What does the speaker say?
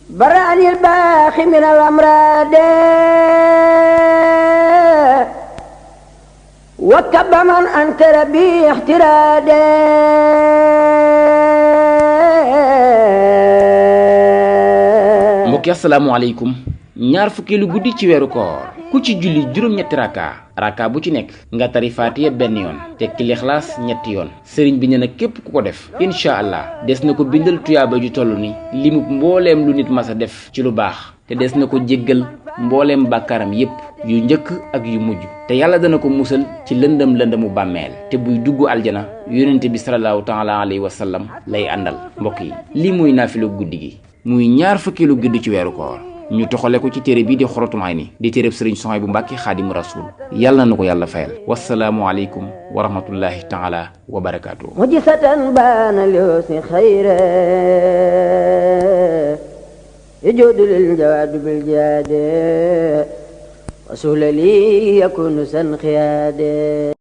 برأني الباخي من الأمراض وكب من أنكر بي احترادي mbokki asalaamaaleykum ñaar fukkeelu guddi ci weeru koor ku ci julli juróom-ñetti raka bu ci nekk nga tari faatiya benn yoon tekki lixlaas ñetti yoon sëriñ bi nee na képp ku ko def incha allah des na ko bindal tuyaaba ju toll ni limub mbooleem lu nit mas a def ci lu baax te des na ko jéggal mbooleem bàkkaaram yépp yu njëkk ak yu mujj te yàlla dana ko musal ci lëndëmu bàmmeel te buy dugg aljana yonente bi sallallahu taala alayhi wa sallam lay àndal. mbokk yi lii mooy naafilu guddi gi muy ñaar fukkeelu guddi ci weeru koor ñu toxale ko ci téere bii di Xuratul Ayni di téereb sëriñ Suhaybu Mbàkke Xaadimu Rasuul yàlla na ko yàlla fayal wasalaamu aleykum wa rahmatullahi taala wa barakaatuh mujisatan baana liyusni xayra yajuudu lil jawaadu bil jihaade wa suhla li yakunu san xiyaade